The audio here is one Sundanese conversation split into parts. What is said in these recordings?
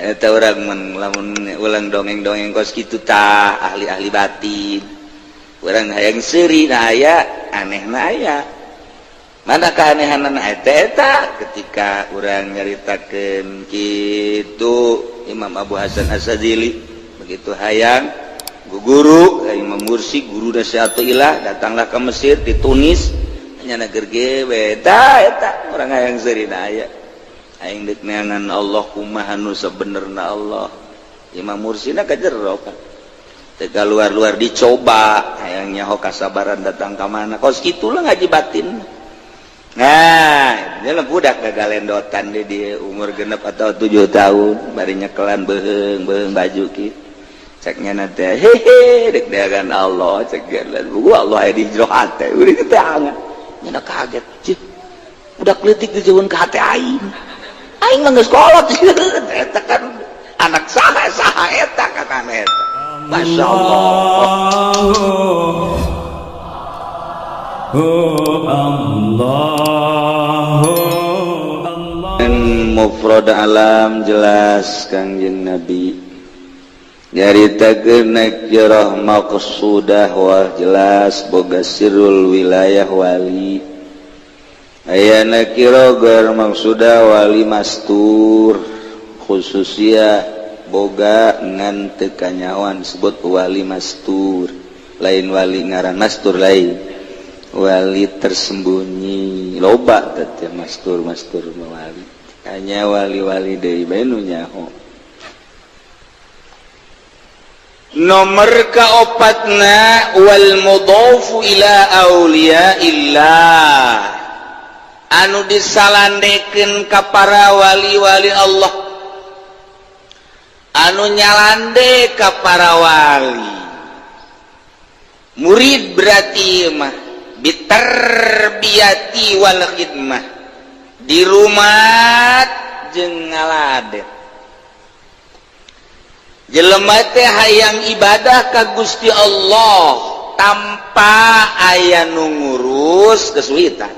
Eta urang mun lamun ulang dongeng-dongeng kos kitu tah ahli-ahli batin. Urang hayang seuri na aya, aneh na aya. Mana keanehanan eta eta ketika urang nyaritakeun kitu Imam Abu Hasan Asy-Syadzili begitu hayang guru Imam Mursi, guru Ilah, datanglah ke Mesir, di Tunis hanya gerge eta eta urang hayang seuri na aya. Aing dek neangan Allah, kumaha nu sabenerna Allah. Imam Mursina ka jero kan teu luar-luar, dicoba hayang nyaho kasabaran datang ka mana kos kitulah ngaji batin. Nah, dia budak gagalendotan di umur 6 atau 7 tahun bari nyekelan beheung beheung baju ki. Ceknya nanti, hehe, dek neangan Allah, cek gua Allah aya di jero hate. Udah keteangan nya kaget, cih, udah kletik dijauhan ke hati aing. Aing mah geus kolot eta kan, anak saha saha eta kata eta. Masya Allah. Allah, Allah. Mufrad alam jelas Kangjeng Nabi nyaritakeun nakirah maqsudah. Wah, jelas boga sirrul wilayah wali. Aya nakirah ghair maqsudah, wali mastur, khususia boga ngan teu kanyawan, sebut wali mastur. Lain wali ngaran mastur, lain wali tersembunyi. Loba teh mastur mastur wali, hanya wali-wali deui bae nu nyaho. Nomor kaopatna, wal mudhafu ila auliya illah, anu disalandekeun ka para wali-wali Allah, anu nyalande ka para wali. Murid berarti mah bitarbiyati wal khidmah, di rumah jeung ngaladen. Jelema teh hayang ibadah ka Gusti Allah tanpa aya nu ngurus, kesulitan.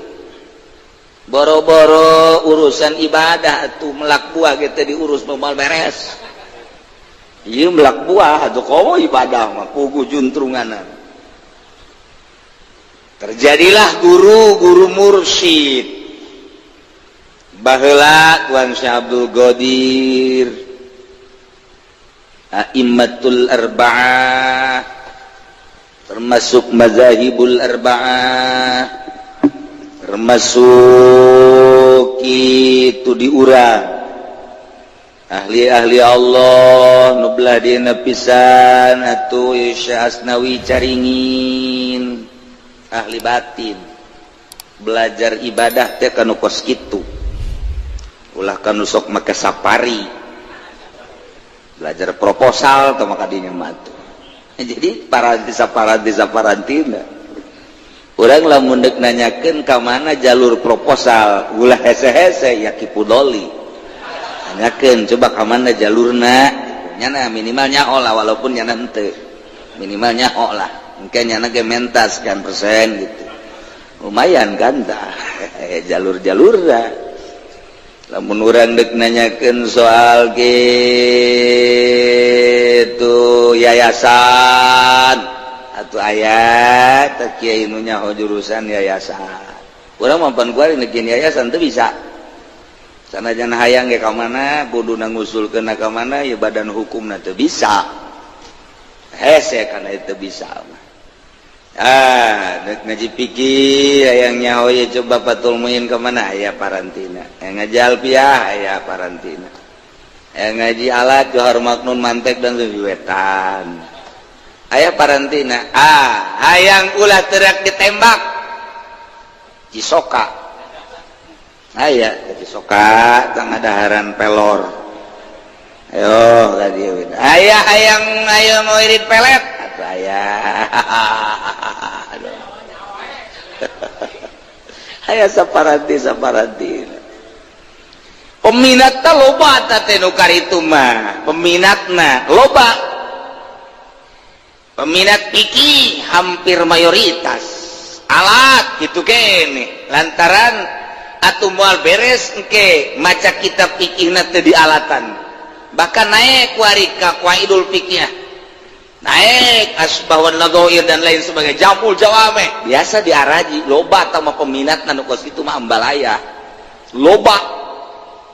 Boro-boro urusan ibadah tuh, melak buah gitu diurus moal beres. Ieu melak buah atuh, komo ibadah mah puguh juntrunganan. Terjadilah guru-guru mursyid baheula, Tuan Syekh Abdul Qadir, A'immatul Arba'ah, termasuk mazahibul arba'ah, termasuk itu diurang ahli-ahli Allah nu belah dina pisan atuh Syekh Asnawi Caringin, ahli batin. Belajar ibadah teh kanu kos kitu, ulah kanu sok make safari belajar proposal atau maka dinya mah. Jadi paranti saparanti saparantina urang lamun deuk nanyakeun ka mana jalur proposal, ulah hese-hese ya. Ki Pudoli nanyakeun coba ka mana jalurna. Nyana minimal nyaho lah, walaupun nyana henteu, minimal nyaho lah. Mungkin nyana ge menta sekian persen gitu, lumayan kan. Tah, jalur-jalurna lamun urang dek nanyakeun soal gitu yayasan atau ayat kiai nu nyaho jurusan yayasan. Urang mampan kuari nekin yayasan teu bisa. Sanajan hayang ge ka mana kudu ngusulkeun ka mana ya, badan hukumna teu bisa, hese kana itu bisa mah. Ah, dek ngaji pikir hayang nyaho ya, coba Fathul Muin ke mana, aya parantina. Yang ngaji alfiah aya parantina. Yang ngaji alat Johar Maknun, mantek dan wetan aya parantina. Ah, hayang ulah teriak ditembak, Cisoka aya. Cisoka tengah daharan pelor. Ayo tadi aya. Hayang ayo mau irit pelet atau aya. Aduh. Aya saparanti saparanti. Peminatna loba teh nu karitu mah, peminatna loba. Peminat fikih hampir mayoritas, alat gitu kene, lantaran atuh moal beres engke maca kitab fikihna teu di alatan. Bahkan naik kuari ka qawaidul fikih, naik asybah wan nadhair dan lain sebagainya, jamul jawame. Biasa diaraji loba tah peminat nu kos kitu mah, ambalaya loba.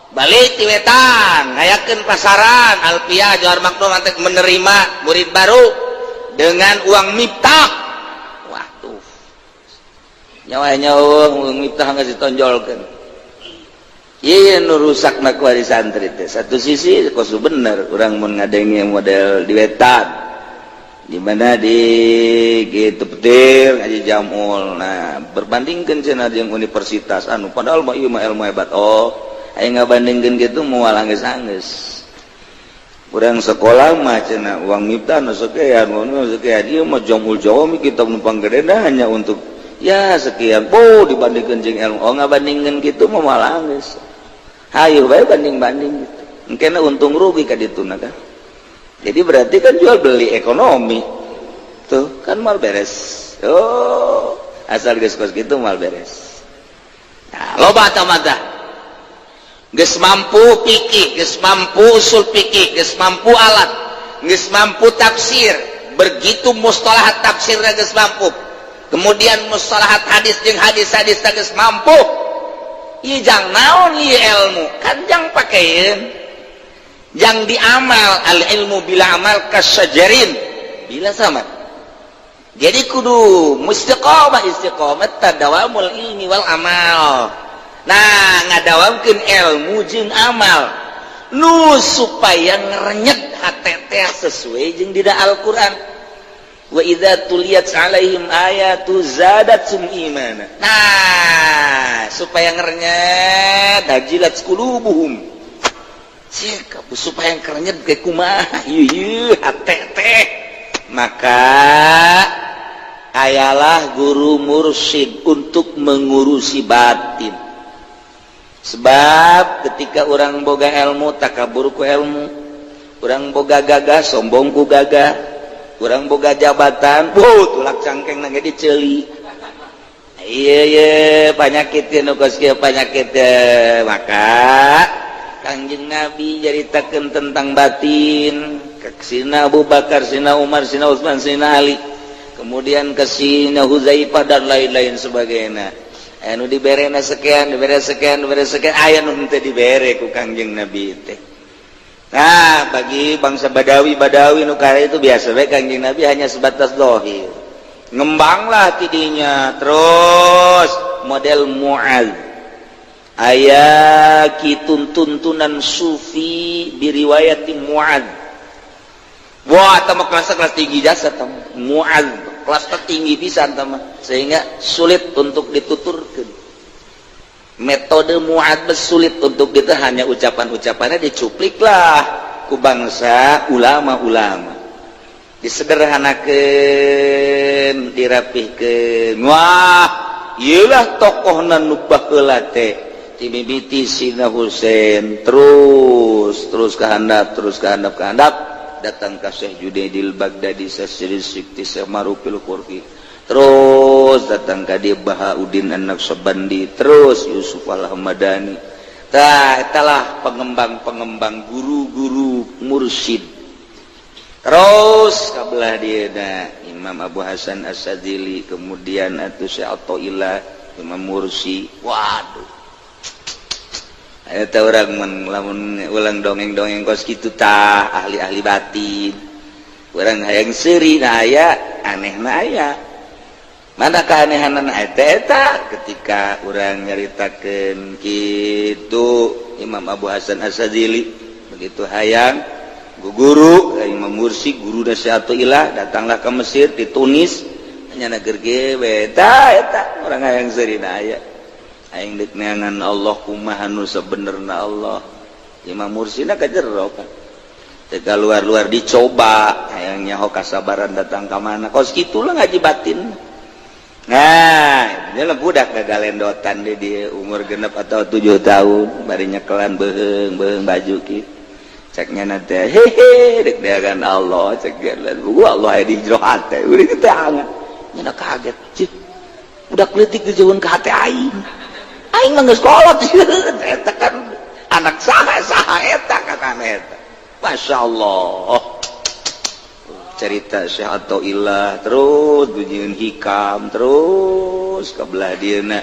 Balik ti wetan, ngayakeun pasaran Alfiah Jawahir Maknun, nanti menerima murid baru dengan uang Miftah. Wah, tuh nyawa nyawa uang Miftah nggak ditonjolkan. Iya, nu rusak nak wari santri teh. Satu sisi kos bener, urang mun ngadenge model di wetan di mana di gitu petir ngaji jamul. Nah, berbandingkan cenah jeung universitas anu padahal mah ieu mah ilmu hebat. Oh, aya ngabandingkeun gitu moal anggeus-anggeus. Urang sekolah mah cenah uang Miftah nu sekian, uang sekian. Ieu mah jamul jawami, kitab nu panggedena hanya untuk ya sekian. Oh, dibandingkeun jeung ilmu. Oh, ngabandingkeun kitu mah moal anggeus. Hayu bae banding-banding gitu. Engkena untung rugi ka dituna kan. Jadi berarti kan jual beli ekonomi. Tuh, kan mal beres. Oh, asal geus kos gitu mal beres. Nah, loba mata. Geus mampu fikih, geus mampu usul fikih, geus mampu alat, geus mampu tafsir. Begitu mustalahat tafsirna geus mampu. Kemudian mustalahat hadis jeung hadis-hadis geus mampu. Ieu jang naon ieu ilmu? Kan jang pakeun, jang diamal. Al ilmu bila amal kasyajarin bila sama. Jadi kudu mustiqomah, istiqomah tadawamul ilmi wal amal. Nah, ngadawamkeun ilmu jeung amal nu supaya ngerenyet hate teh sesuai jeung dina Al-Qur'an, wa idza tuliyat alaihim ayatu zadatsum imana. Nah, supaya ngerenyet, wajilat qulubuhum. Cek supaya kerenyet ke kumaha ieu hate teh, maka ayalah guru mursyid untuk mengurusi batin. Sebab ketika orang boga ilmu, takabur ku ilmu, orang boga gagah, sombong ku gagah, orang boga jabatan, wow, tulak cangkeng nangge diceli. Iya iya, penyakit nu kos kieu penyakit. Maka Kangjeng Nabi nyaritakeun tentang batin ke Sina Abu Bakar, Sina Umar, Sina Utsman, Sina Ali, kemudian ke Sina Huzaifah dan lain-lain sebagainya. Anu diberena sekian, dibere sekian, dibere sekian, aya nu henteu dibere ku Kangjeng Nabi teh. Nah, bagi bangsa Badawi Badawi nu kare itu biasa bae, Kangjeng Nabi hanya sebatas zahir. Ngembanglah tidinya terus model Muaz, aya kitun tuntunan sufi diriwayati Muaz. Wah, tama kelas kelas tinggi jasa tama Muaz, kelas tertinggi bisa tama, sehingga sulit untuk dituturkan metode Muaz, sulit untuk itu. Hanya ucapan-ucapannya dicuplik lah ku bangsa ulama-ulama, disederhanakan, dirapihkan. Wah, iyalah tokoh nu baheula teh, timimiti Sina Husain, terus terus ke handap, terus ke handap, ke handap, datang ke Syekh Junaidil Baghdadi, Syekh Sikti, Syekh Marufil Qurfi, terus datang ke dia Bahauddin An-Naqsyabandi, terus Yusuf Al-Hamadani. Tah, itulah pengembang-pengembang guru-guru mursyid. Terus kabelah dia dah Imam Abu Hasan As-Sadzili, kemudian atuh Syekh Athaillah, Imam Mursi. Waduh, eta urang mun lamun ulang dongeng-dongeng kos kitu tah, ahli-ahli batin, urang hayang seuri na aya, aneh na aya. Mana keanehanan eta? Eta ketika urang nyaritakeun kitu Imam Abu Hasan As-Sadzili begitu hayang guru Imam Mursi, guru Syekh Athaillah, datanglah ke Mesir, di Tunis, hanya neger eta eta orang hayang seuri na aya. Aing dek neangan Allah, kumaha nu sabenerna Allah? Imam Mursina ka jero kan teu luar-luar, dicoba hayang nyaho kasabaran datang ka mana. Kos kitulah ngaji batin. Nah, ini lah budak gagalendotan di umur 6 atau 7 tahun, bari nyekelan beheung beheung baju ki, ceknya nanti, hehe, dek neangan Allah, cek gua Allah aya di jero hate. Udah kita angan nya kaget, cik udah kletik dijauhan ke hati aing. Aing mah geus kolot, eta kan anak saha saha eta, kata eta. Masya Allah, cerita Syekh Athaillah terus bunyiin Hikam, terus ke belah dieuna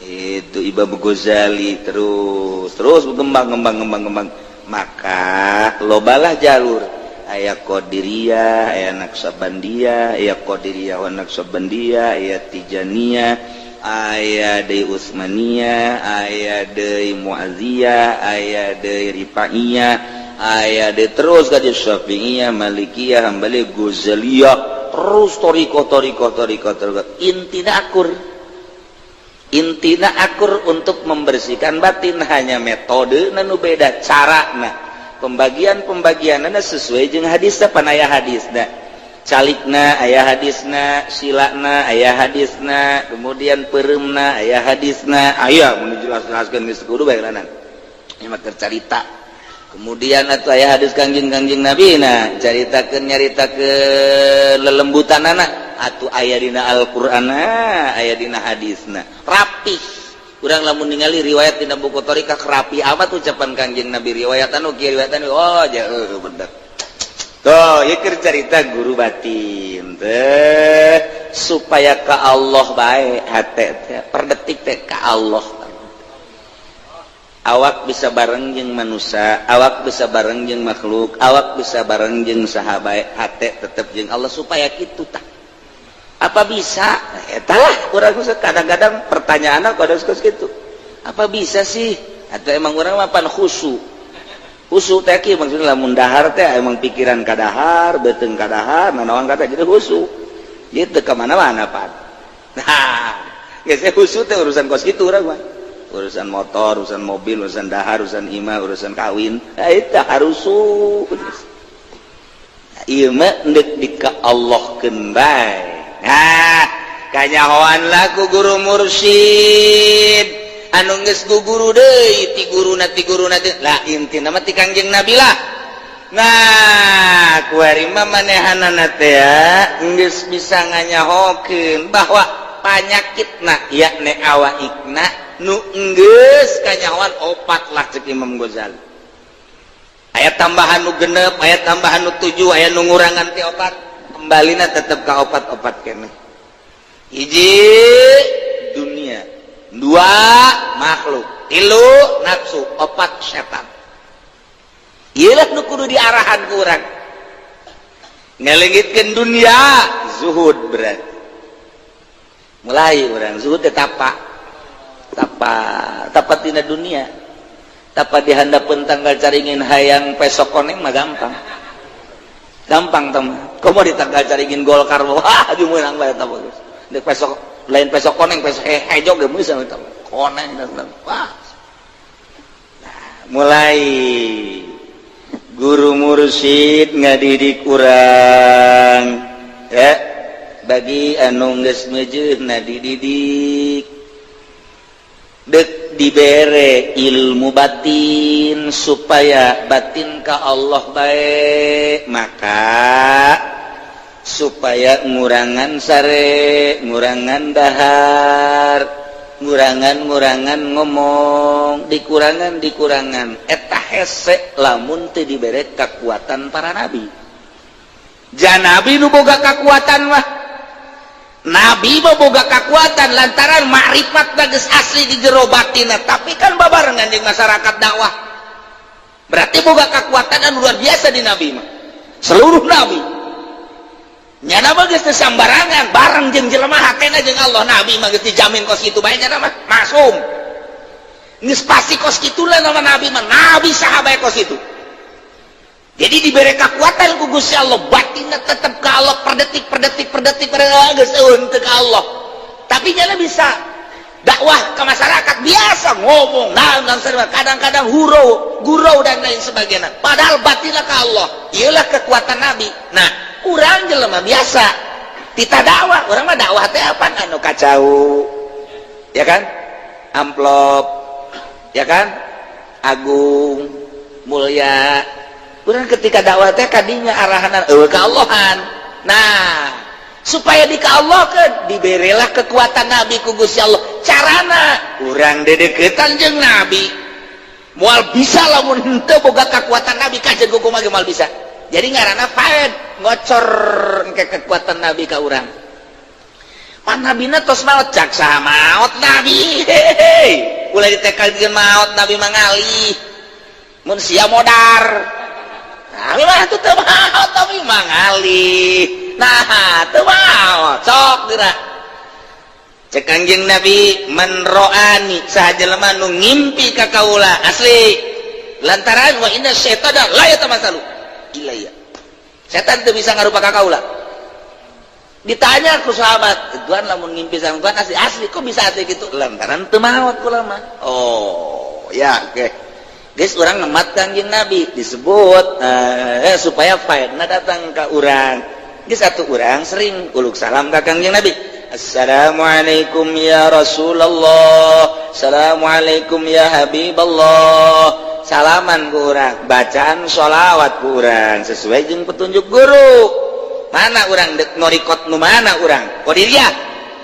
itu Imam Ghazali, terus terus berkembang, ngembang, ngembang, ngembang. Maka lobalah jalur, aya Qadiriyah, aya Naqsyabandiyah, aya Qadiriyah wa Naqsyabandiyah, aya Tijaniyah, aya deui Utsmaniyah, aya deui Muazziyah, aya deui Rifaiyah, aya deui terus ka Syafi'iyah, Malikiyah, Hambali, Ghazaliyah, terus toriko, toriko, toriko, toriko. Intina akur, intina akur untuk membersihkan batin, hanya metode nu beda cara. Nah, pembagian pembagian sesuai jeung hadis. Pan aya hadisna, calikna aya hadisna, silana aya hadisna, kemudian pereumna aya hadisna. Aya mun jelas-jelaskeun geus kudu bae ini mah carita. Kemudian atau aya hadis Kangjeng Kangjeng Nabi. Nah, caritakeun, nyaritakeun lelembutan anak atau aya dina Al-Qur'an, aya dina hadisna, rapih. Kurang lamun ningali riwayat dina buku torikah, rapi amat ucapan Kangjeng Nabi, riwayat anu kieu, riwayat anu, oh jauh bener tuh. Ieu keur carita guru batin teh supaya ke Allah bae hate teh, per detik teh ka Allah. Awak bisa bareng jeung manusia, awak bisa bareng jeung makhluk, awak bisa bareng jeung saha bae, hate tetep jeung Allah, supaya kitu tah. Apa bisa? Eta lah urang kadang-kadang pertanyaan aku ada gitu, apa bisa sih? Atau emang urang mah pan khusu khusu teh kieu maksudnya, lamun dahar teh emang pikiran kadahar, beuteung kadahar, nanaon kata, jadi khusu gitu ke mana-mana pan. Nah, geus khusu teh urusan kos kitu urang mah, urusan motor, urusan mobil, urusan dahar, urusan imah, urusan kawin. Nah, itu harus. Ieu mah endek di ka Allah keun bae. Nah, kanyahoan lah ku guru mursyid anu geus guguru deui ti guruna, ti guruna lah, intina mah ti Kangjeng Nabi lah. Nah, kuari mah manehanana teh geus bisa nganyahokeun bahwa panyakitna yakni awaikna nu geus kanyahoan opat lah cek Imam Ghazali. Aya tambahan nu 6, aya tambahan nu 7, aya nu ngurangan ti opat, kembalina tetep ka opat-opat keneh. Hiji dunia, dua makhluk, tilu nafsu, opat setan. Iyalah nu kudu diarahan ku urang ngalengitkeun dunia, zuhud. Berarti mulai urang zuhud teh tapa tapa tapa tina dunia, tapa di handapeun tangkal caringin. Hayang pesok koneng mah gampang, gampang tem. Komo di tangkal caringin Golkar, wah, meunang bae eta bagus. Dek pesok lain pesok koneng, pesok hejo ge bisa eta koneng. Wah. Nah, mulai guru mursyid ngadidik urang ya, bagi anu geus meujeuhna dididik dek dibere ilmu batin supaya batin ka Allah baik, maka supaya ngurangan sare, ngurangan dahar, ngurangan-ngurangan ngomong, dikurangan dikurangan. Eta hese lamun teu dibere kekuatan para nabi. Ja nabi nu boga kekuatan mah, nabi mah boga kekuatan lantaran makrifat geus asli di jero batinna, tapi kan babarengan jeung masyarakat dakwah, berarti boga kekuatan anu luar biasa di nabi mah. Seluruh nabi nyana mah geus teu sambarangan bareng jeung jelema, hatena jeung Allah. Nabi mah geus dijamin kos kitu bae, nyana mah maksum, geus pasti kos kitu lah nama nabi mah. Nabi saha bae kos itu. Jadi diberi kekuatan ku Gusti Allah, batinna tetep ke Allah per detik per detik per detik per detik, geus eueun teu ka Allah. Tapi nyana bisa dakwah ke masyarakat, biasa ngomong, nah, kadang-kadang hurau gurau dan lain sebagainya, padahal batinna ke Allah. Iyalah kekuatan nabi. Nah, urang jelema biasa tita dakwah, urang mah dakwah teh apa? Anu kacau ya kan, amplop ya kan, agung mulia. Urang ketika dakwah teh kadinya arahan ke Allahan. Nah, supaya di ka Allah ke diberilah kekuatan nabi ku Gusti Allah. Carana urang dedeketan jeung nabi. Moal bisa lamun henteu boga kekuatan Nabi, kajeun kumaha ge moal bisa. Jadi ngaranna faed, ngocor ke kekuatan Nabi ka urang. Pan nabina tos maot, cak saha maot Nabi? Hehehe, ulah ditekalkeun maot Nabi mah, ngalih mun sia modar. Nabi mah teu maot, tapi mah ngalih. Nah, teu maot, sok geura cek Kangjeng Nabi, man ro'ani, saha jelema nu ngimpi ka kaula asli, lantaran wa inna syaitana la yatamatsalu ilayya, setan teu bisa ngarupa ka kaula. Ditanya ku sahabat, "Tuan, lamun ngimpi sama Tuan asli asli, kok bisa asli gitu?" "Lantaran teu maot kula mah." Oh ya, oke, okay. Guys, urang ngemat Kangjeng Nabi disebut supaya faedna datang ke urang. Geus satu, urang sering uluk salam ka Kangjeng Nabi. "Assalamualaikum ya Rasulullah, Assalamualaikum ya Habiballah." Salaman ku urang, bacaan sholawat ku urang sesuai jeung petunjuk guru. Mana urang dek norikot nu mana urang Qadiriyah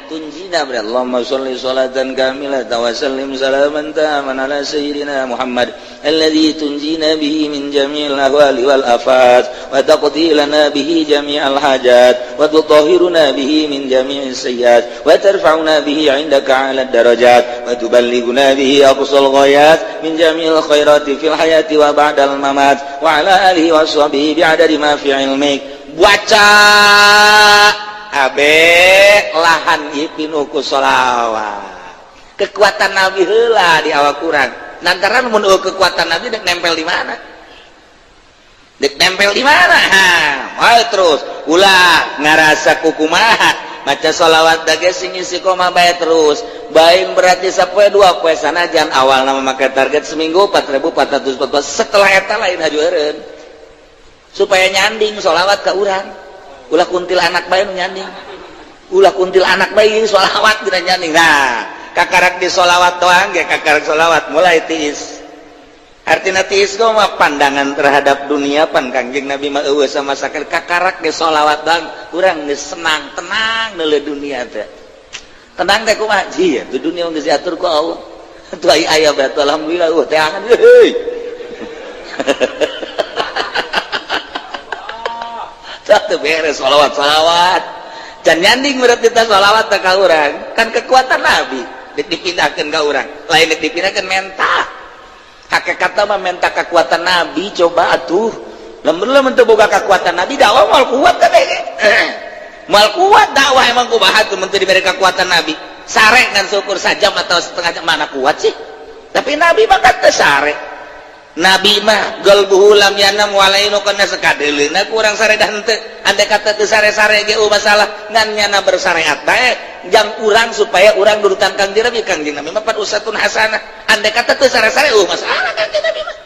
tunjina ber Allahumma sholli sholatan kamilatan wa sallim salaman taman ala sayyidina Muhammad alladzi tunjina bihi min jami'il ahwali wal afat wa taqdi lana bihi jami'al hajat wa tutahhiruna bihi min jami'is sayyiat wa tarfa'una bihi 'indaka 'ala darajat wa tuballighuna bihi aqsal ghayat min jami'il khairati fil hayati wa ba'dal mamat wa ala alihi wa sahbihi bi'adadi ma fi ilmik. Baca abe lahan ieu pinuh ku sholawat, kekuatan Nabi heula di awak urang. Lantaran mun eueuh kekuatan Nabi, dek nempel di mana, dek nempel di mana? Ha, wae terus, ulah ngarasa kukumaha. Maca sholawat dage sing istiqomah bae terus bae, berarti sapoe dua poe. Sanajan awal nama make target seminggu 4444, setelah eta lain haju eureun, supaya nyanding sholawat ke urang. Ulah kuntil anak bae nu nyanding, ulah kuntil anak bae sholawat dina nyanding. Nah, kakarak di sholawat doang ge, kakarak sholawat mulai tiis. Artinya tiis mah pandangan terhadap dunia. Pan Kangjeng Nabi mah eueuh sama sakali. Kakarak di sholawat doang urang geus senang, tenang neuleuh dunia teh. Tenang teh kumaha? Iya, tuh dunia geus diatur ku Allah tuh. Aya aya batu, alhamdulillah, teangan heuy. Satu beres sholawat, sholawat dan nyanding, berarti kita sholawat ke urang kan kekuatan Nabi dek dipindahkan ke urang, lain dek dipindahkan menta. Hakikat mah menta kekuatan Nabi. Coba atuh, lamun lamun teu boga kekuatan Nabi, dakwah moal kuat kabeh, moal kuat dakwah. Emang kumaha tuh mun teu diberi kekuatan Nabi? Sare ngan syukur sajam atau setengah jam, mana kuat sih? Tapi Nabi mah kan teu sare. Nabi mah qalbuhu lam yanam walainu kana sakadeuleuna kurang sare dah henteu. Andai kata teu sare-sare ge masalah, ngan nyana bersyariat bae jang urang supaya urang nurutan Kangjeng Nabi. Kangjeng Nabi mah pan uswatun hasanah. Andai kata teu sare-sare masalah Kangjeng Nabi mah.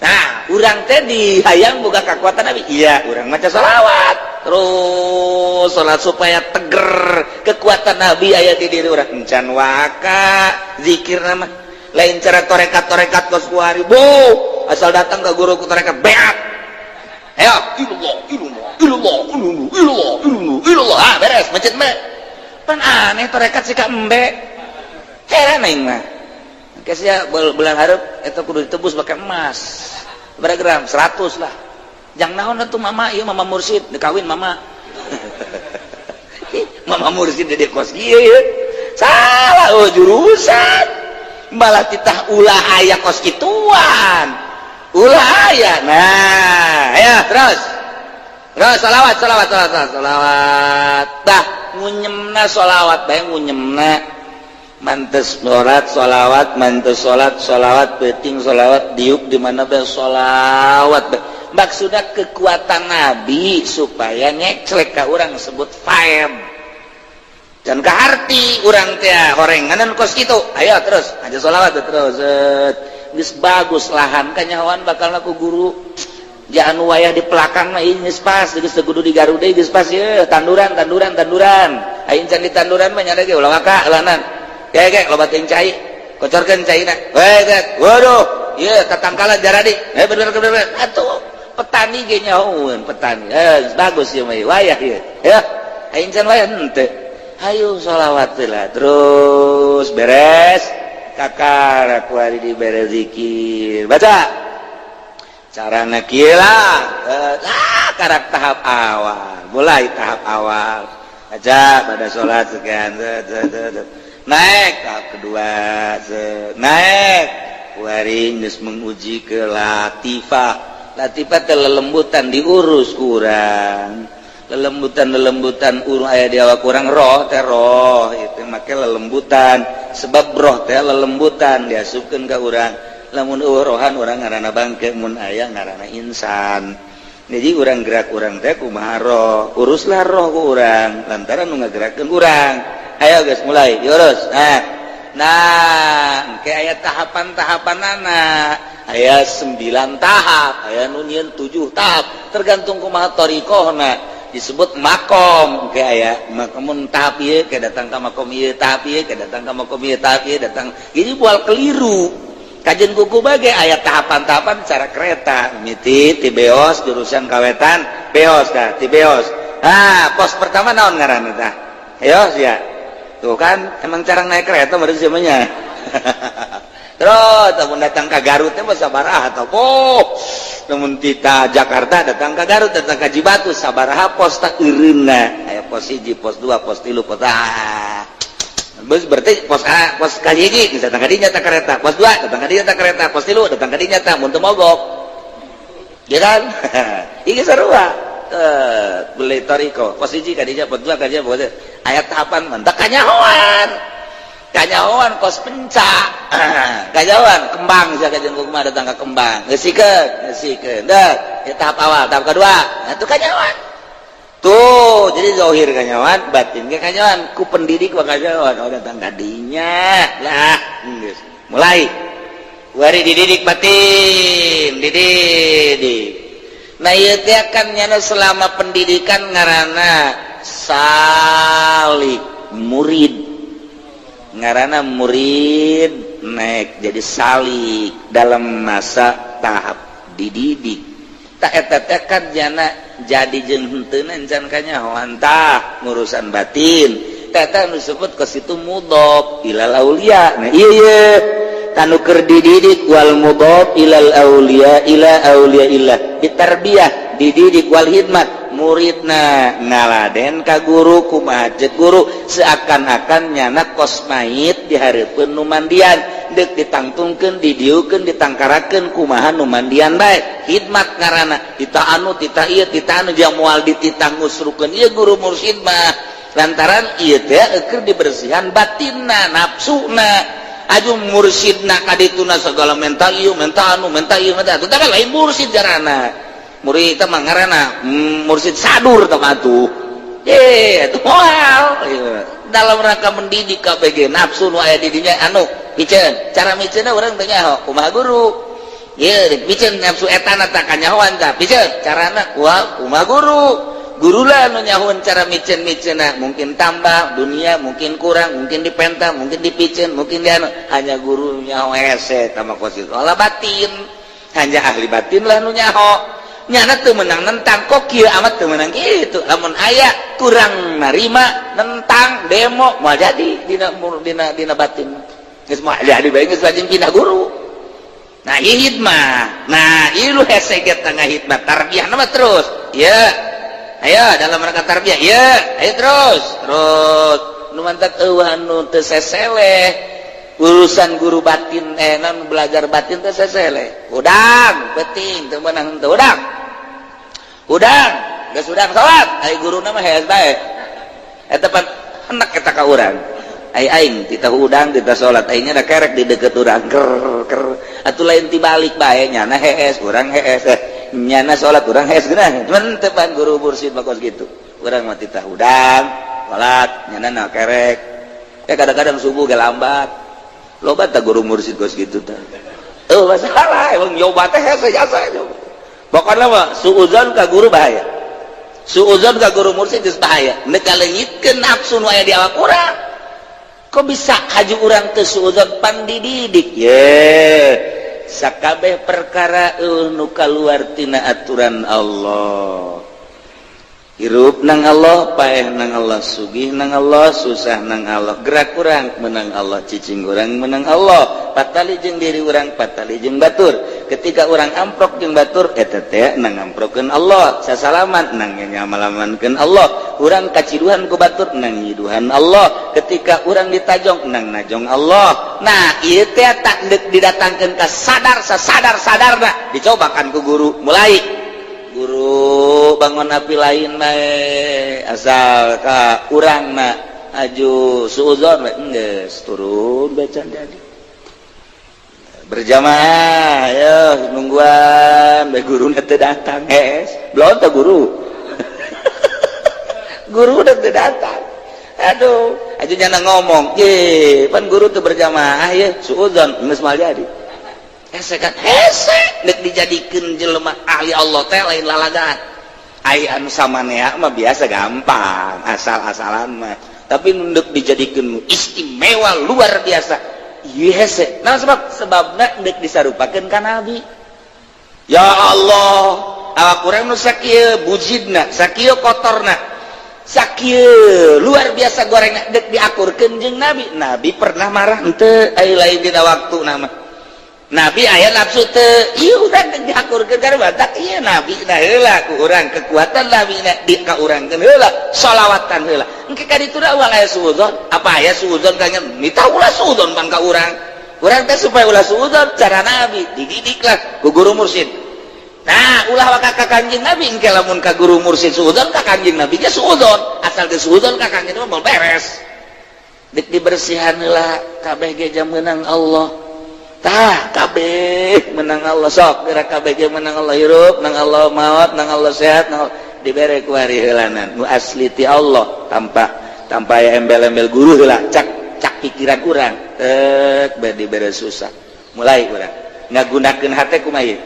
Nah, urang teh dihayang boga kekuatan Nabi. Iya, urang maca salawat terus, salat supaya teger kekuatan Nabi aya di diri urang. Encan waka zikir nama lain cara torekat-torekat kos kuari bu, asal datang ke guru ku torekat beat, ayo ilallah ilallah ilallah ilallah ilallah ilallah ilallah, ah beres macet mah. Pan aneh torekat sih ka embe, heran aing mah. Geus ya, bulan hareup eta kudu ditebus pakai emas berapa gram, 100 lah. Jang naon atuh mama ieu? Mama mursid dikawin, mama mama mursid di kos kieu salah. Oh, jurusan malah titah ulah aya kos kituan, ulah aya. Nah ya, terus terus salawat, salawat, salawat, salawat. Dah ngunyemna salawat bae, ngunyemna mantes sholat salawat, mantes sholat salawat, penting salawat, diuk di mana bae salawat bae. Maksudnya kekuatan Nabi supaya ngeclek ka urang, sebut faed dan keharti urang teh horenganan kos kitu. Ayo terus aja sholawat terus. Geus bagus lahan kanyahoan bakal laku guru jangan wayah di pelakang mah geus pas, geus teu kudu di Garuda, geus pas ye tanduran, tanduran, tanduran. Aing can di tanduran mah nya ge ulah waka ulanan ge ge loba teuing cai, kocorkeun caina we. Waduh, ieu tatangkalan jaradi eh bener bener atuh petani ge nyahoeun petani. Eh, bagus ieu mah wayah ieu ya. Aing can wayah henteu. Ayo sholawat lah terus, beres. Kakara kuari dibere zikir, baca carana kieu lah. Ah, karak tahap awal, mulai tahap awal aja pada sholat sekian, naik tahap kedua, naik kuari geus menguji ke latifah. Latifah teh lelembutan, diurus kurang lelembutan, lelembutan urung aya di awak kurang. Roh teh, roh itu make lelembutan, sebab roh teh lelembutan diasupkeun ka urang. Lamun euweuh rohan, urang ngaranna bangke, mun aya ngaranna insan. Jadi urang gerak, urang teh kumaha roh, uruslah roh ku urang lantaran nu ngagerakeun urang. Ayo guys, mulai diurus. Nah, engke aya tahapan-tahapan anak, aya 9 tahap, aya nu nyieun 7 tahap, tergantung kumaha thariqohna. Disebut makom. Ke aya makom tahap ieu, ke datang ka makom ieu, tahap ieu ke datang ka makom ieu, tahap ieu datang. Jadi bual keliru kajian kuku bagai aya tahapan-tahapan cara kereta miti ti Beos jurusan kawetan. Beos dah, ti Beos. Ah, pos pertama naon ngaranna tah? Ayo ya, tuh kan emang cara naik kereta baru semuanya. Terus namun datang ke Garut teh sabaraha atau oh, namun tita Jakarta datang ke Garut, datang ke Cibatu, sabaraha pos tak eureunna? Aya pos 1, pos 2, pos 3, pos A. Bus berarti pos A, pos kahiji geus datang ka dinya ta kereta, pos 2 datang ka dinya ta kereta, pos 3 datang ka dinya ta mun teu mogok. Ya kan? Iki sarua. Eh, beli toriko, pos 1 ka dinya, pos 2 ka dinya, pos aya tahapan mentak kanyahoan. Kanyahoan kos pencak. Kanyahoan kembang sia kajian kumaha datang ke kembang. Geusikeun, geusikeun. Dah, ya tahap awal, tahap kedua. Nah, itu kanyahoan. Tuh, jadi zohir kanyahoan, batin ge kanyahoan, ku pendidik bakal kanyahoan. Oh, datang kadinya. Lah, geus. Mulai. Wari dididik batin, dididik. Nah, ieu teh kan nyana selama pendidikan ngaranna salik, murid. Ngaranna murid naik jadi salik dalam masa tahap dididik. Tak eta teh kan jana jadi jeung henteu encan kanyahoan tah ngurusan batin. Teh nu disebut ke situ mudhof ilal aulia. Nah, iya iya tanu keur dididik wal mudhof ilal aulia ila aulia illah ditarbiyah, dididik wal hidmat, muridna ngaladen ka guru kumaha ceuk guru, seakan-akan nyana kos mayit dihareupeun nu mandian, deuk ditangtungkeun, didiukeun, ditangkarakeun kumaha nu mandian bae. Hidmat ngaranna, tita anu, tita ieu, tita anu, jang moal dititah ngusrukeun ieu guru mursyid mah, lantaran ieu teh keur dibersihan batinna, nafsuna. Aju mursyidna kadituna segala menta ieu, menta anu, menta ieu, menta anu, tah lain mursyid jarana. Murid teh mah ngaranna mursyid sadur tah atuh. Eh, itu moal dalam rangka mendidik KPG nafsu nu aya di dinya anu miceun. Cara miceunna urang teh nyaho kumaha guru. Ieu miceun nafsu etana tah kanyahoan tah, miceun carana kumaha guru. Guru lah nu nyahoan cara miceun-miceunna, mungkin tambah dunia, mungkin kurang, mungkin dipenta, mungkin dipiceun, mungkin di anu, hanya guru nyaho hese tama kos itu. Olah batin, hanya ahli batin lah nu nyaho. Nyana teu meunang nentang, kok kieu amat, teu meunang kitu. Lamun aya kurang narima, nentang, demo, moal jadi dina dina dina batin. Geus moal jadi bae, geus lajeng pindah guru. Nah, ieu hidmah. Nah, ieu lu hese ge tengah hidmah tarbiyah mah terus. Ya. Ayo dalam rangka tarbiyah, ya. Ayo terus, terus. Nu mantak euweuh anu teu seseleh urusan guru batin, eh, non belajar batin teh sesele. Udang penting teu meunang teu udang. Udang geus udang salat, ai guruna mah hees bae. Eta pan enak eta ka urang. Ai aing titah udang, titah salat, aingnya da kerek di deket urang, ker ker atuh lain tibalik bae, nyana hees, urang hees, eh, nyana salat, urang hees geunah. Cuman teu pan guru mursyid mah kos kitu. Urang mah titah udang salat, nyana na kerek. Eh, kadang-kadang subuh ge lambat. Loba tak guru mursyid kos gitu tah. Oh, masalah emang nyoba teh hese jasa. Pokoknya mah suuzon ka guru bahaya. Suuzon ka guru mursyid geus bahaya. Nek kaleungitkeun nafsu nu aya di awak urang. Kok bisa haju urang teu suuzon pan dididik? Ye. Sakabeh perkara nu kaluar tina aturan Allah. Hirup nang Allah, paeh nang Allah, sugih nang Allah, susah nang Allah, gerak urang menang Allah, cicing urang menang Allah, patali jeung diri urang, patali jeung batur. Ketika urang amprok jeung batur, eta teh nang ngamprokeun Allah, sasalaman nang nyamalamankeun Allah, urang kaciduhan ku batur nang nyiduhan Allah, ketika urang ditajong nang najong Allah. Nah, ieu teh tak didatangkeun ka sadar sasadar sadarna, dicobakan ku guru. Mulai guru bangun api lain bae, asal ka urang na aju suuzon we, geus turun bae can jadi berjamaah. Yo nungguan bae, guru teu datang. Es belum teh guru, guru udah teu datang. Aduh, aju nyana ngomong ye pan guru tuh berjamaah ye suuzon geus mal jadi. Hese kan, hese nek dijadikeun jelema ahli Allah teh lain lalagaan. Ai anu samanea mah biasa, gampang, asal-asalan mah, tapi ndek dijadikeun istimewa luar biasa ieu hese. Nah, sebab sebabna ndek disarupakeun ka nabi. Ya Allah, awak urang nu sakieu bujidna, sakieu kotorna, sakieu luar biasa gorengna, dek diakurkeun jeung nabi. Nabi pernah marah henteu? Ai lain dina waktu nama Nabi aya nafsu teu? Ieu urang dek diakurkeun kana batak ieu nabi. Nah, heula ku urang kekuatan nabi na di ka urangkeun heula, sholawatan heula. Engke ka ditu ulah aya suudzon. Apa aya suudzon ka nya mita ulah suudzon pan ka urang. Urang teh supaya ulah suudzon cara nabi dididiklah ku guru mursyid. Nah, ulah waka ka Kanjeng Nabi. Engke lamun ka guru mursyid suudzon, ka Kanjeng Nabi ge suudzon. Asal ge suudzon ka Kanjeng mah beres. Dek dibersihan heula, kabeh ge jam menang Allah. Tah, kabeh menang Allah. Sok gerak, kabeh ge menang Allah, hirup nang Allah, maut nang Allah, sehat nang Allah. Dibere ku hari heulanan nu asli ti Allah, tanpa tanpa aya embel-embel guru heula. Cak cak pikiran urang tek bae dibere susah, mulai urang ngagunakeun hate kumaha ieu?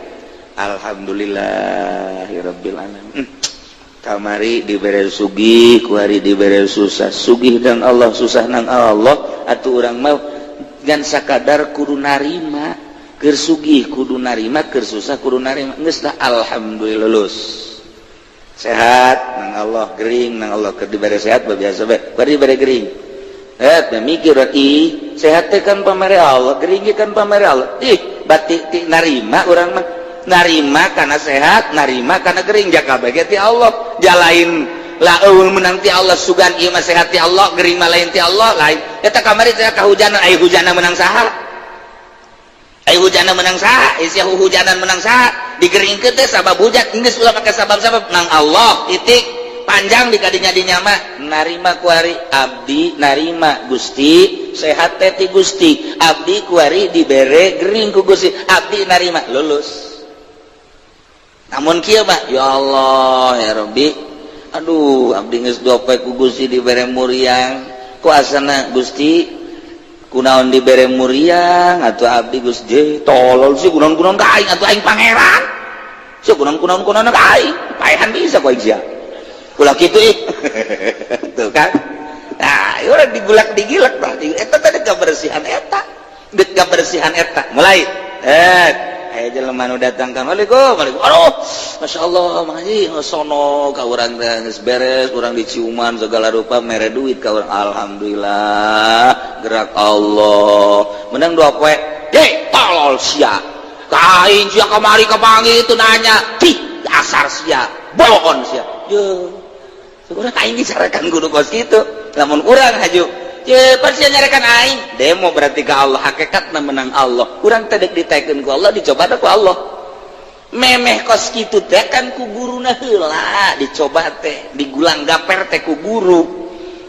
Alhamdulillahirabbil alamin. Kamari dibere sugih, kuari dibere susah. Sugih nang Allah, susah nang Allah. Atuh urang mau ngan sakadar kudu narima. Keur sugih kudu narima, keur susah kudu narima. Geus lah, alhamdulillah, lulus. Sehat nang Allah, gering nang Allah. Keur dibere sehat biasa bae, kuari dibere gering, eh mikir, ih, sehat teh kan pamere Allah, gering kan pamere Allah. Ih, batik ti narima urang mah, narima karena sehat, narima karena gering, jaka bage ti Allah. Jalain lah eueuh menang ti Allah. Sugan ieu mah sehat ti Allah, gering mah lain ti Allah, lain. Eta kamari teh kahujanan, ai hujanna menang saha? Ai hujanna menang saha? Isi hujanan menang saha? Digeringkeun teh sabab hujan. Geus ulah make sabab-sabab, nang Allah titik. Panjang di kadinya dinya mah. Narima kuari abdi, narima Gusti, sehat teh ti Gusti, abdi kuari dibere gering ku Gusti, abdi narima, lulus. Namun kieu mah, ya Allah, ya Rabbi, aduh, abdi geus dua poe ku Gusti dibere muriang, ku asana Gusti kunaon dibere muriang atuh abdi Gusti? Tolol sih, kunaon-kunaon ka aing atuh, aing pangeran sih, kunaon-kunaon kunaon ka aing, paehan bisa ku aing sia, ulah kitu ih. Tuh kan, nah urang digulak digilak tah eta tadi kebersihan, eta dek kebersihan eta. Mulai aya jelema nu datang kan, "Waalaikum, waalaikum." Aduh, Masya Allah, Mang Haji, sono ka urang teh geus beres, urang diciuman segala rupa, mere duit ka urang. Alhamdulillah, gerak Allah. Menang 2 poe, "Ye, tolol sia. Ka aing sia kamari kapanggih itu nanya. Cih, dasar sia, bohon sia." Ye. Urang aing dicarekan kudu kos kitu. Lamun urang haju, ye, pan sia nyarekan aing. Demo berarti ke Allah, hakikatna menang Allah. Urang teh dek ditaekeun ku Allah, dicoba ku Allah. Memeh kos kitu teh kan ku guruna heula dicoba teh, digulang gaper teh ku guru.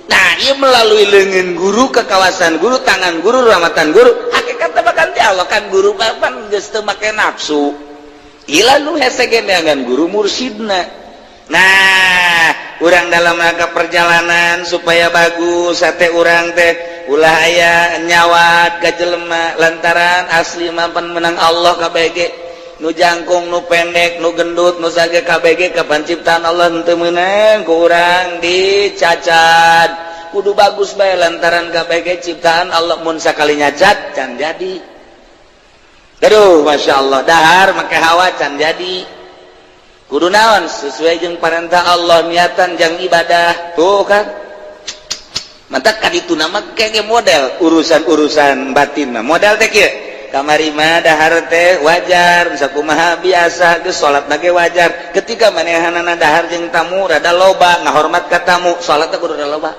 Nah, ieu melalui leungeun guru, ke kawasan guru, tangan guru, rahmatan guru, hakikatna bakal ti Allah kan guru pan geus teu make nafsu. Ila nu hese ge neangan guru mursidna. Nah, urang dalam rangka perjalanan supaya bagus sate urang teh ulah aya nyawat ka jelema, lantaran asli mampan menang Allah KBG, nu jangkung, nu pendek, nu gendut, nu sage, KBG kapan ciptaan Allah, henteu meunang ku urang dicacat. Kudu bagus bae lantaran KBG ciptaan Allah. Mun sakali nyacat can jadi. Aduh, Masya Allah, dahar make hawa can jadi. Kudu naon? Sesuai jeung parentah Allah, niatan jang ibadah. Tuh kan, mantap kan itu nama kayak model urusan-urusan batin mah. Model teh kieu, kamari mah dahar teh wajar, bisa kumaha biasa geus, salat ge wajar. Ketika manehanana dahar jeung tamu rada loba, ngahormat ka tamu, salat teh kudu rada loba.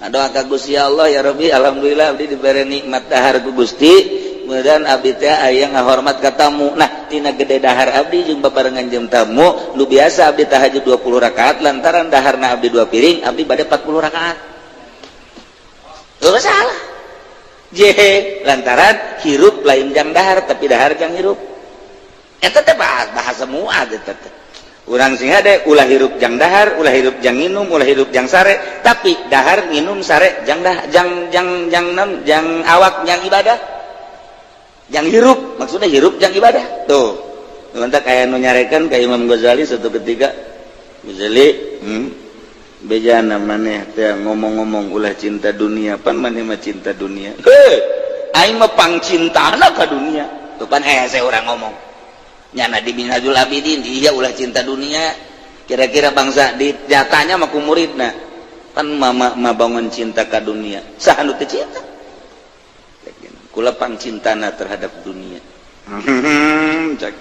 Doa ka Gusti Allah, "Ya Rabbi, alhamdulillah abdi dibere nikmat dahar ku Gusti, mudah abdi teh aya ngahormat ka tamu. Nah, tina gede dahar abdi jeung babarengan jeung tamu, lu biasa abdi tahajud 20 rakaat, lantaran daharna abdi dua piring, abdi bade 40 rakaat." Tuh, salah je, lantaran hirup lain jang dahar, tapi dahar jang hirup. Eta teh bahasa muad eta teh. Urang sing hade ulah hirup jang dahar, ulah hirup jang nginum, ulah hirup jang sare, tapi dahar, nginum, sare jang dah, jang jang jang nam, jang awak, jang ibadah, jang hirup. Maksudnya hirup jang ibadah. Tuh, mantap. Kayak nu nyarekan ka Imam Ghazali suatu ketika, "Ghazali, bejana maneh teh ngomong-ngomong ulah cinta dunia, pan maneh mah cinta dunia." "Heh, aing mah pangcintana ka dunia." Tuh pan hese urang ngomong nyana di Minhajul Abidin, iya, ulah cinta dunia. Kira-kira bangsa di jatanya mah ku muridna, pan mama mah bangun cinta ka dunia. Saha nu teu cinta? "Kula pangcintana terhadap dunia." Cak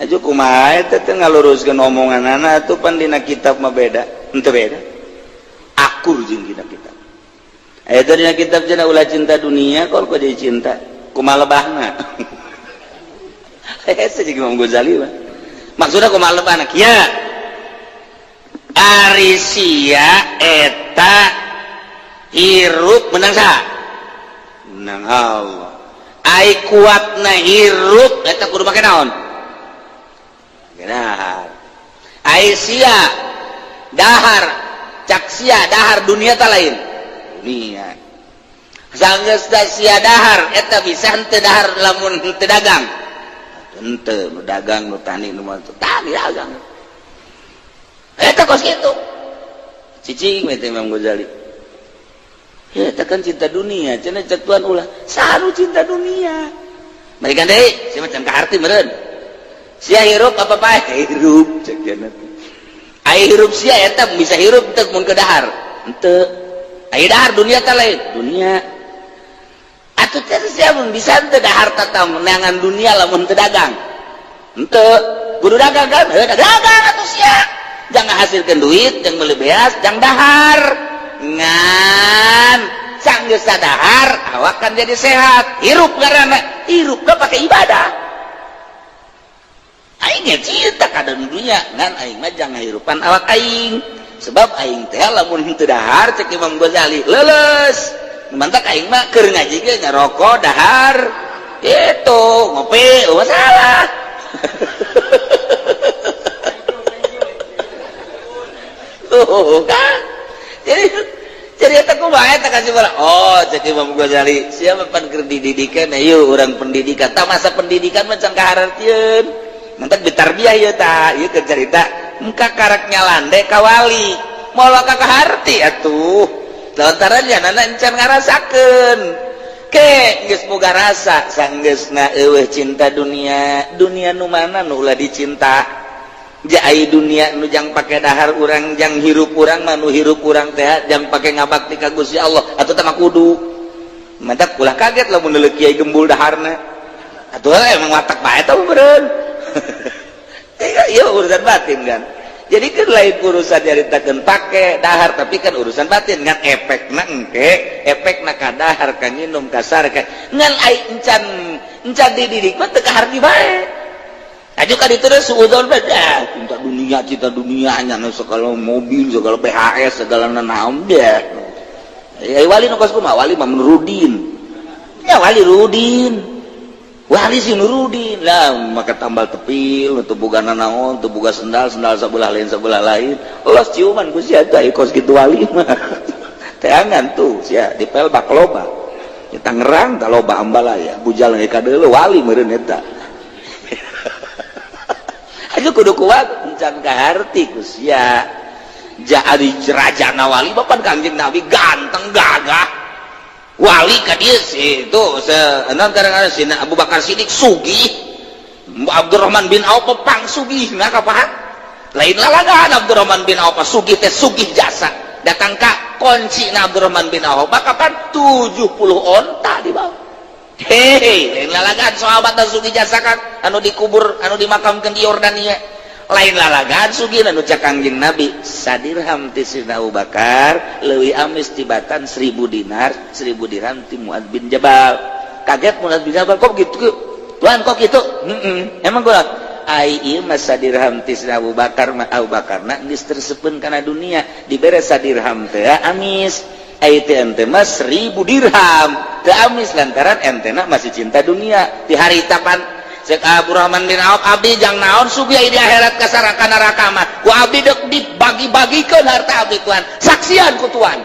aju kumaha eta teh ngaluruskeun omonganana atuh? Pan dina kitab mah beda, henteu beda, akur jeung dina kitab. Aya dina kitab cenah ulah cinta dunia, kok kok jadi cinta, kumaha lebahna? Hese jeung Imam Ghazali mah. Maksudna kumaha lebahna? Kieu, ari sia eta hirup menang saha? Menang Allah. Ai kuatna hirup eta kudu make naon? Dahar. Ai sia dahar, cak sia dahar dunia ta lain dunia. Sanggeus sia dahar eta bisa henteu dahar lamun henteu dagang? Henteu. Nu dagang, nu tani, nu tani dagang eta kos kitu. Cicing we teh Imam Ghazali. Ya, eta kan cinta dunia cenah. Cek Tuhan ulah. Saru cinta dunia mereka deui sia macam kaharti meureun. Sia hirup apa pae? Hirup, cek cenah. Ai hirup sia eta bisa hirup teu mun ke dahar? Henteu. Ai dahar dunia ta lain dunia? Atuh teh sia mun bisa henteu dahar tata neangan dunia lamun teu dagang? Henteu. Kudu dagang kan? Heuh, dagang atuh sia. Jangan hasilkan duit, jangan beli beas, jangan dahar. Ngan sanggeus dahar awak kan jadi sehat, hirup karena hirup gak pakai ibadah. Aing ge cinta ka dunia, ngan aing mah jangan hirupan awak aing, sebab aing teh lamun henteu dahar, cek Imam Ghazali, leuleus. Mantak aing mah keur ngaji ge ngarokok, dahar itu, ngopi, oh masalah. Tuh kan, jadi eta kumaha eta kasih bola? Oh, cek Imam Ghazali, siapa pan keur dididikan? Ayo urang pendidikan. Tak masa pendidikan mah can kahartieun. Mantak ditarbiyah ieu ta, ieu keur carita engka karak nyalande ka wali. Moal ka kaharti atuh. Lantaran nyanana encan ngarasakeun. Ke geus boga rasa sanggeusna eueuh cinta dunia, dunia nu mana nu ulah dicinta? Ai dunia nu jang pake dahar urang, jang hirup urang mah, nu hirup urang teh jang pake ngabakti ka Gusti Allah atuh teh mah kudu. Mantak ulah kaget lamun deuleu kiai gembul daharna atuh, emang watak bae teh meureun. Iya, urusan batin kan. Jadi kan lain urusan nyaritakeun pake dahar, tapi kan urusan batin. Ngan efekna engke, efekna ka dahar, ka nginum, ka sare, ka ngan ai encan encan dididik mah teu kaharti bae. Aju kan itu deh suudzon bae, cinta dunia, cinta dunia nya segala mobil, segala PHS, segala naon deh. Ya wali nu kos kumaha? Wali mah Nurudin. Ya wali Rudin. Wali si Nurudin lah maka tambal tepil, teu boga naon, teu boga sendal, sendal sebelah lain, sebelah lain. Los ciuman ku sia teh kos kitu wali mah. Teangan tuh sia di pelbak loba. Di Tangerang tah loba ambalaya, bujal ge kadeuleu wali meureun eta. Aja kudu kuat encan kaharti ku sia. Jadi raja wali bapak Kangjeng Nabi ganteng gagah. Wali ka dieu sih itu se kadang-kadang Abu Bakar Siddiq sugih. Abdurrahman bin Auf pang sugih nah kapan lain lalagan. Abdurrahman bin Auf sugih teh sugih jasa. Datang ka kunci na Abdurrahman bin Auf kapan 70 onta di bawah. Hehe, lain lalagan sahabat dan sugih jasa kan anu dikubur, anu dimakamkan di Yordania, lain lalagan sugih. Anu cak Kangjeng Nabi, sadirham ti Sidna Abu Bakar leuwih amis tibatan 1000 dinar, 1000 dirham ti Muad bin Jabal. Kaget Muad bin Jabal, "Kok gitu, Tuhan? Kok gitu?" Emang gua ai ieu mah sadirham ti Sidna Abu Bakar mah, Abu Bakar na geus tersepeun kana dunia, dibere sadirham teh amis. Ai teh ente mah 1000 dirham teu amis lantaran ente na masih cinta dunia. Di hari tapan cek Abdurrahman bin Auf, "Abdi jang naon sugih di akhirat kasaraka neraka mah? Ku abdi dek dibagi-bagikeun harta abdi, Tuhan, saksian ku Tuhan."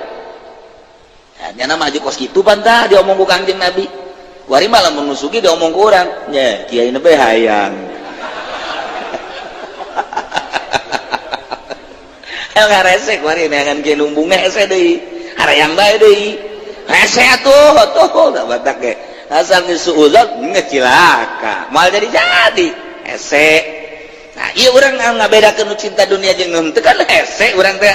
Ya, nyana maju kos kitu pantah diomong ku Kangjeng Nabi. Kuari mah lamun nu sugih diomong ku urang nya, kiai bae hayang. Ngarese kuari neangan kiai numbungna hese deui, harayang bae deui, hese atuh tuh da batak ge asal geus suudzon ngecilaka moal jadi jadi hese. Nah, ieu urang ngabedakeun nu cinta dunia jeung nu henteu kan hese urang teh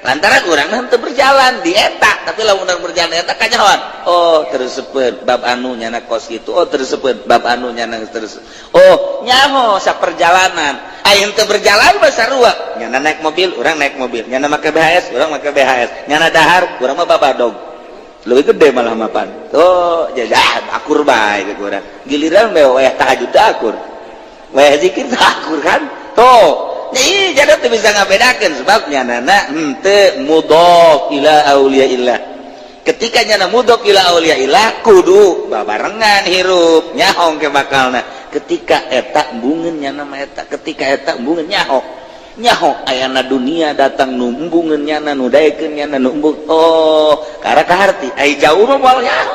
lantaran urang henteu berjalan di eta. Tapi lamun urang berjalan di eta kanyahoan, oh teresepkeun bab anu nyana kos kitu, oh teresepkeun bab anu nyana terus, oh nyaho saperjalanan. Aya henteu berjalan mah sarua, nyana naik mobil, urang naik mobil, nyana make BHS, urang make BHS, nyana dahar, urang mah babadog lebih gede malah mapan tuh jajan akur bae ke urang. Giliran bae wayah tahajud teu akur, wayah zikir teu akur kan tuh. Ih, jadi tuh bisa ngabedakeun sebab nyanana henteu mudhof ila auliyaillah. Ketika nyana mudhof ila auliyaillah kudu babarengan hirup nyaho ke bakalna. Ketika eta embungeun nyana mah eta, ketika eta embungeun nyaho. Nyaho ayana dunia datang nu embungeun nyana, nu daekeun nyana, nu embung. Oh, karena kaharti ai jauh mah moal nyaho.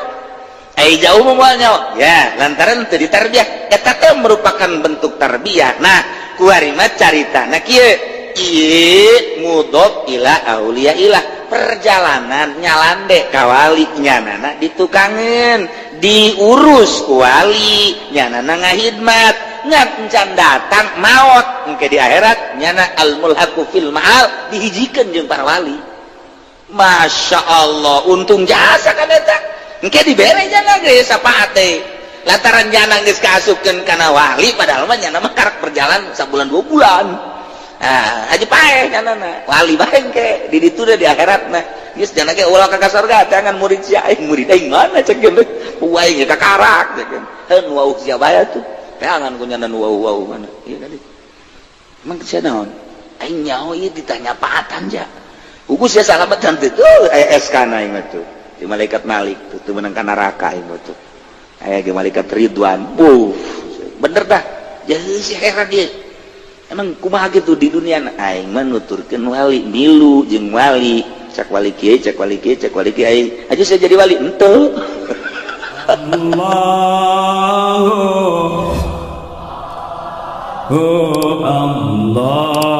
Ai jauh mah moal nyaho. Ya, lantaran teu ditarbiyah. Eta teh merupakan bentuk tarbiyah. Nah, kuari mah carita nah kieu ieu mudhof ila auliyaillah, perjalanan nyalande ka wali, nyanana ditukangeun, diurus ku wali, nyanana ngahidmat ngan encan datang maot. Engke di akhirat nyana al mulhaqu fil ma'al, dihijikeun jeung para wali. Masya Allah, untung jasa kan eta engke dibere nyana ge syafaat teh lantaran nyana geus kaasupkeun kana wali. Padahal mah nyana mah karak berjalan sabulan 2 bulan. Ah, aja paeh nyana na wali bae engke di ditu di akhirat. Nah, geus nyana ge ulah ka surga jangan murid sia aing, murid aing mana cek geus aing ka karak cek heun wau sia bae tuh teangan ku nyana nu wau mana ieu tadi. Emang sia naon? Aing nyaho ieu ditanya paatan ja hukum sia salametan teh tuh aya SK na aing mah tuh di malaikat Malik tuh, tuh menang ka neraka aing mah tuh aya ge malaikat Ridwan. Buh, bener dah. Jadi si heran dia, emang kumaha gitu di dunia? Aing mah nuturkeun wali, milu jeung wali, cak wali kieu, cak wali kieu, cak wali kieu. Aing aja saya jadi wali henteu. Allah Allah.